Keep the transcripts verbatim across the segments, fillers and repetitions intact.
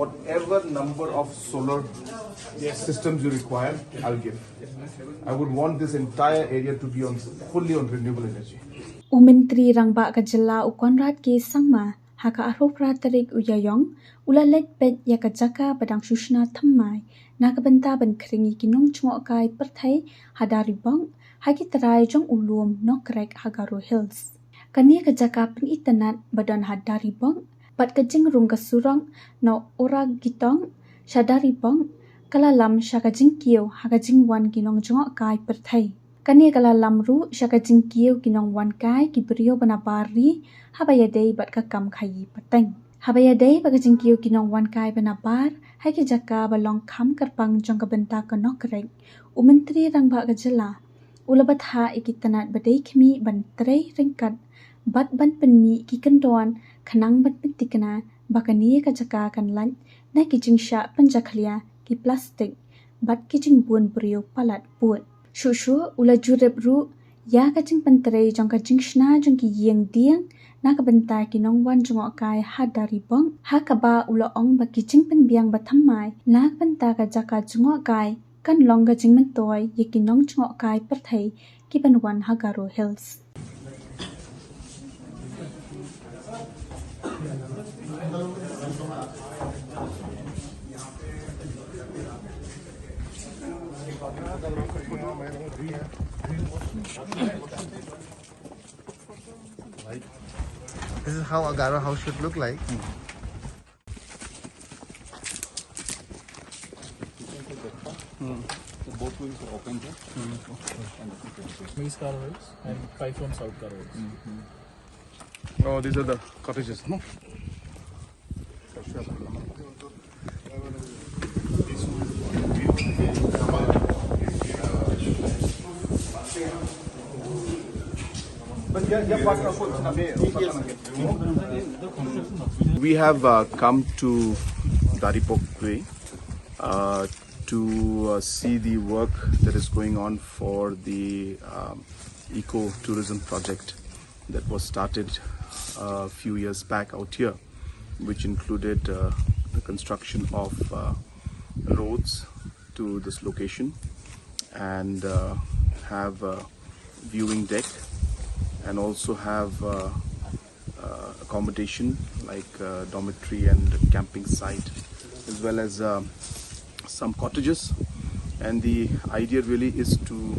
Whatever number of solar systems you require, I'll give. I would want this entire area to be on fully on renewable energy. U Myntri Rangbah ka jylla u Conrad K Sangma ha ka arphew phra tarik u Ïaïong u la leit peit ïa ka jaka ba dang shu shna thymmai na ka bynta ban khring ïa ki nongjngohkai pyrthei ha Daribok ha ki trai jong u lum Nokrek ha Garo Hills. Kane ka jaka pynitynnad ba don ha Daribok bad ka jingrung ka surok na Uragitong sha Daribok ka la lam sha ka jingkiew ha ka jingwan ki nongjngohkai pyrthei. Kane ka la lam ruh sha ka jingkiew ki nongwan kai ki briew ba nabar ri haba ïadei bad ka kam khaïi pateng. Haba ïadei bad ka jingkiew ki nongwan kai ba nabar ha ki jaka ba long kham kyrpang jong ka bynta ka Nokrek, u Myntri Rangbah ka jylla u la bthah ïa ki tnat ba dei khmih ban trei ryngkat bad ban pynmih ki kyndon khnang ban pynthikna ba kane ka jaka kan lait na ki jingshah pynjakhlia ki plastik bad ki jingbun briew palat pud. Shuh shuh u la jurip ruh ïa ka jingpyntrei jong ka jingshna jong ki ïing dieng na ka bynta ki nongwan jngohkai ha Daribok, ha kaba u la ong ba ki jingpynbiang ba thymmai na ka bynta ka jaka jngohkai kan long ka jingmyntoi ïa ki nongjngohkai pyrthei ki ban wan ha Garo Hills. This is how a Garo house should look like. Hmm. The both wings are open here. Hmm. And the two can stay. East Garo Hills and five from South Garo Hills. Hmm. Oh, these are the cottages, no? We have uh, come to Daribok Way uh, to uh, see the work that is going on for the um, eco tourism project that was started a few years back out here, which included uh, the construction of uh, roads to this location and uh, have a viewing deck and also have uh, uh, accommodation like uh, dormitory and camping site, as well as uh, some cottages. And the idea really is to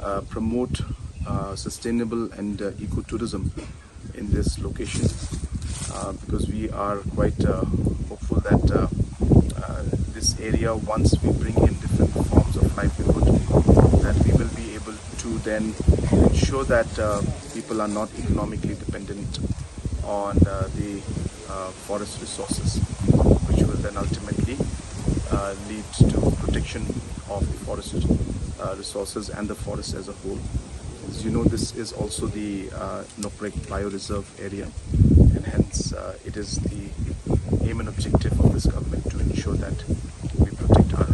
uh, promote uh, sustainable and uh, ecotourism in this location uh, because we are quite uh, hopeful that uh, uh, this area, once we bring in different forms of livelihood, that we will be able to then ensure that uh, people are not economically dependent on uh, the uh, forest resources, which will then ultimately uh, lead to protection of the forest uh, resources and the forest as a whole. As you know, this is also the uh, Nokrek Bioreserve area, and hence uh, it is the aim and objective of this government to ensure that we protect our